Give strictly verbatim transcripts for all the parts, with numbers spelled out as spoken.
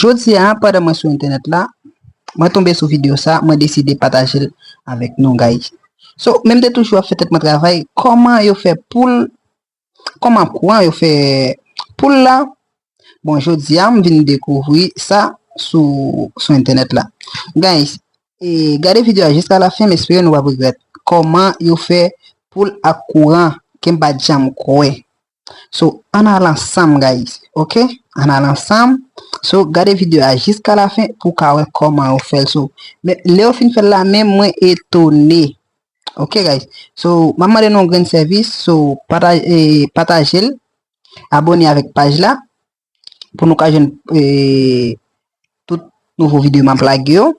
Jodi a, pandan mwen sou entènèt la, mwen tonbe sou videyo sa, mwen deside pataje l avèk nou, guys. So, men m te toujou ap fè tèt mwen travay, kòman yo fè pou l, kòman kouran yo fè pou l la. Bon, jodi a, m vin dekouvri sa sou, sou entènèt la. Guys, e, gade videyo a jiska lafen, m espere nou p ap regrèt kòman yo fè pou l ak kouran ke m pa t janm kwè. So, ann al ansanm, guys. Ok? Ann al ansanm. So, gade videyo a jiska lafen pou w ka wè kòman yo fè l. So, men, lè yo fin fè l la, menm mwen etone. Ok, guys. So, m ap mande nou yon grenn sèvis. So, pataje, eh, pataje l. Abòne avèk paj la. Pou nou ka jwenn, eh, tout nouvo videyo m ap lage yo.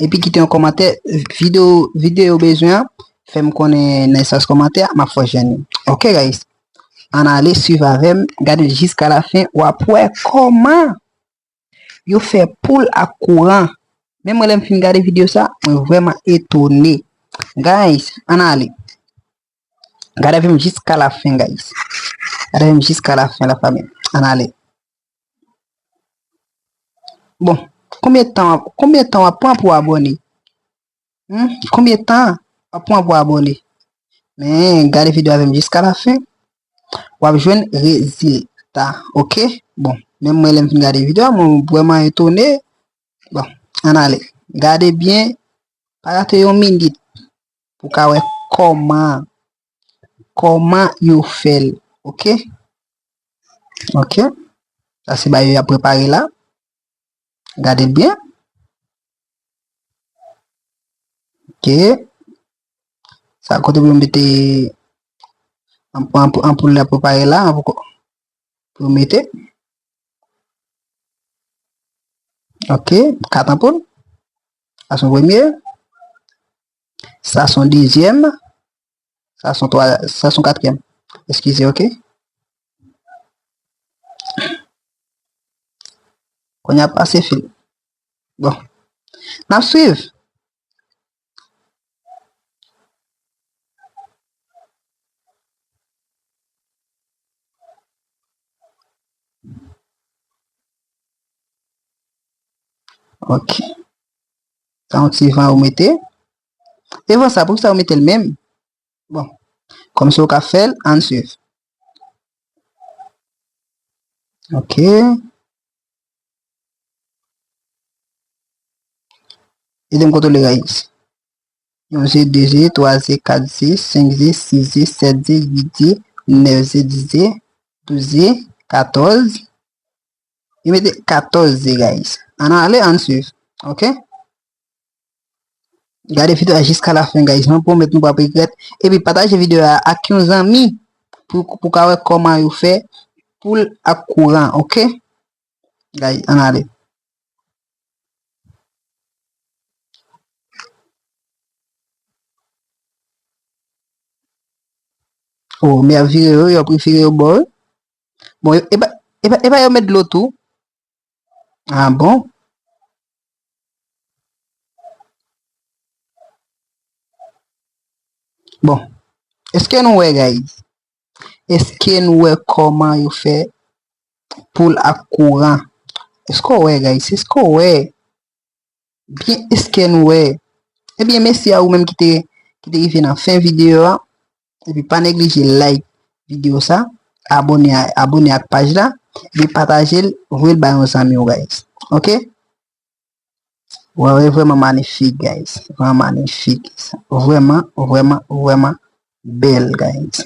Epi kite yon kòmantè, videyo, videyo ou bezwen an, fè m konnen nan espas kòmantè a, m ap fè w jwenn li. Ok, guys. Ann ale, swiv avè m, gade l jiska lafen, w ap wè kòman yo fè pou l ak kouran. Men mwen, lè m fin gade videyo sa, mwen vrèman etone. Guys, ann ale. Gade avè m jiska lafen, guys. Gade avè m jiska lafen, lafanmi. Ann ale. Bon, konbyen tan, konbyen tan w ap pran pou w abòne? Hmm? Konbyen tan w ap pran pou w abòne? Men, gade videyo avè m jiska lafen. W ap jwenn rezilta, ok? Bon, menm mwen, lè m fin gade videyo a, mwen vrèman etone. Bon, ann ale. Gade byen, pa rate yon minit pou w ka wè kòman, kòman yo fè l, ok? Ok? Sa se bagay yo ap prepare la. Gade l byen. Ok. Sa kote pou yo mete anp-, anp-, anpoul la prepare la, anpoul pou yo mete. Ok, kat anpoul. Sa se yon premye. Sa se yon dezyèm. Sa se yon twa-, sa se yon katriyèm. Eskize, ok. Kounye a pase fil. Bon. N ap swiv. Ok. Sa yon ti van ou mete. E van sa, poukisa ou mete l menm? Bon. Kòmsi ou ka fè l, ann swiv. Ok. Ede m kontwole rayis. Yon ze, de ze, twa ze, kat ze, senk ze, sis ze, sèt ze, uit ze, nèf ze, dis ze, douz ze, katòz. Yo mete katòz ze, guys. Ann ale, ann swiv. Ok? Gade videyo a jiska lafen, guys. Mwen pwomèt nou p ap regrèt. Epi pataje videyo a ak yon zanmi pou, pou ka wè kòman yo fè pou l ak kouran, ok? Guys, ann ale. Oh, men y ap vire yo, yo ap vire yo bò, wi. Bon, e pa, e pa, e pa yo met dlo tou? Ah bon? Bon, èske nou wè, guys? Èske nou wè kòman yo fè pou l ak kouran? Èske w wè, guys? Èske w wè? Byen, èske nou wè? Ebyen, mèsi a ou menm ki te, ki te rive nan fen videyo a. Epi pa neglije like videyo sa, abòne a, abòne ak paj la, epi pataje l, voye l bay yon zanmi w, guys. Ok? Wè, wè, vrèman manifik, guys. Vrèman manifik. Vrèman, vrèman, vrèman bèl, guys.